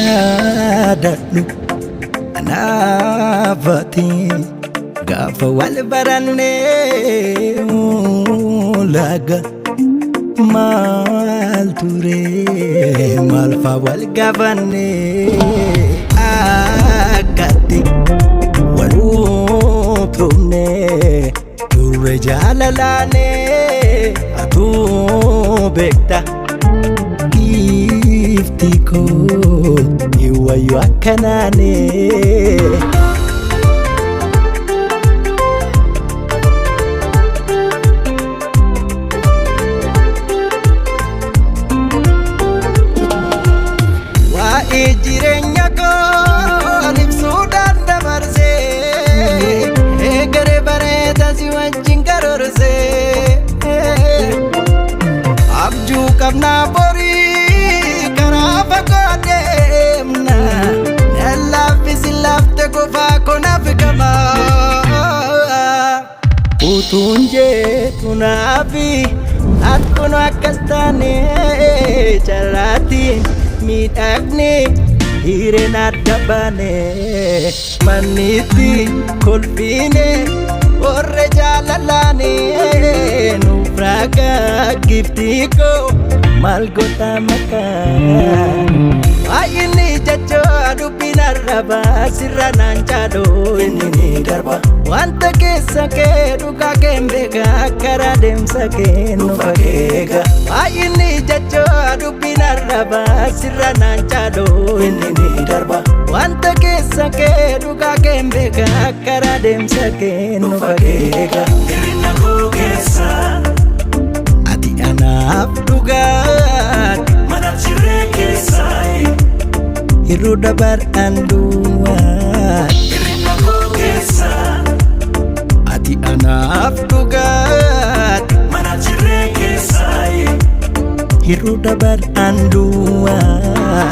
Yaadadhu anaafati gaafa wal barannee laga maal ture maal faa wal gaafannee akkatti wal utumne turre jaalalaanee atuu beekta. Giiftii koo iwwayyoo akkanaanee. Waa'ee jireenya koo ibsuudhaan dabarsee eegaree bareedaa si wajjin karoorsee abjuu qabnaa borii karaa fagoo deemna lallaaffisi lafte qofaa konaaf gama. Utuun jeetu naafi akkuma akkas taane carraatiin miidhagne hireen adda baane manniitti kolfiine warra jaalalaane nuuf raagaa giftii koo maal goota maqaa. Baay'inni jechaa dubbiin arrabaa sirra naan caaluu inni ni darba. Wanta keessa kee dhugaa kee hin beekaa karaa deemsa kee nu fageega. Baay'inni jechaa dubbiin arrabaa sirra naan caaluu inni ni darba. Wanta keessa kee dhugaa kee hin beekaa karaa deemsa kee nu fageega. Hir'ina koo keessa Ati anaaf dhugaati mana jiree keessa hir'uu dabar'aan duwwaa. Hir'ina koo keessa Ati anaaf dhugaati mana jiree keessa hir'uu dabar'aan duwwaa.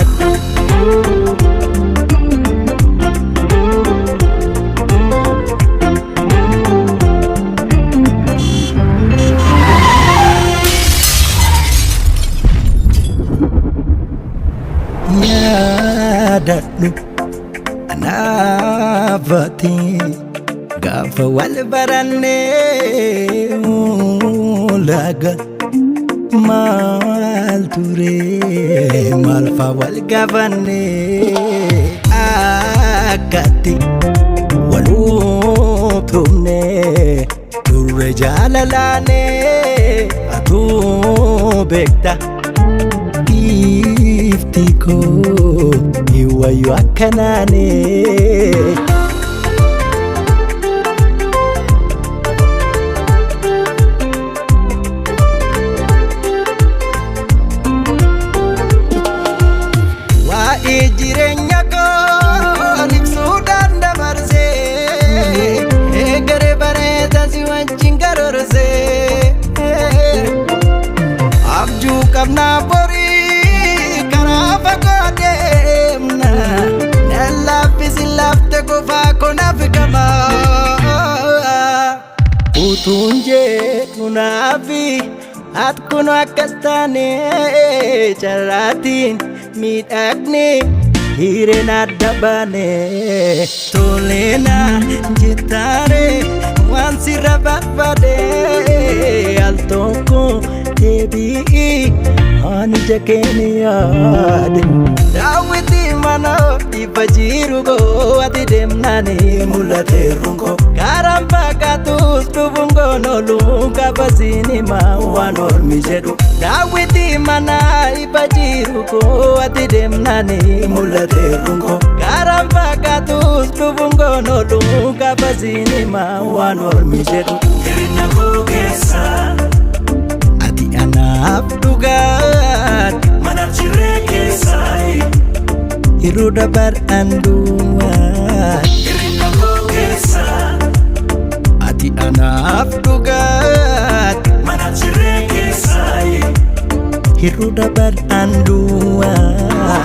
Yaadadhu anaafati gaafa wal barannee laga maal ture maal faa wal gaafannee akkatti wal utumne turre jaalalaanee atuu beekta. Giiftii koo iwwayyoo akkanaanee. Waa'ee jireenya koo ibsuudhaan dabarsee eegaree bareedaa si wajjin karoorsee abjuu qabnaa borii karaa fagoo deemna lallaaffisi lafte qofaa konaaf gama. Utuun jeetu naafi akkuma akkas taane carraatiin miidhagne hireen adda baane toleena jettaare waan sirra barbaade al tokko deebi'i ani jakeen yaade. Daawwiti mana ifa jiru koo ati deemnaani mul'ate rungo karaan fakkaatuus dhufuun goonolu kabaziinima waan ormi jedhu. Daawwiti mana ifa jiru koo ati deemnaani mul'ate rungo karaan fakkaatuus dhufuun goonolu kabaziinima waan ormi jedhu. Hir'ina koo keessa Ati anaaf dhugaati mana jiree keessa hir'uu dabar'aan duwwaa. Hir'ina koo keessa Ati anaaf dhugaati mana jiree keessa hir'uu dabar'aan duwwaa.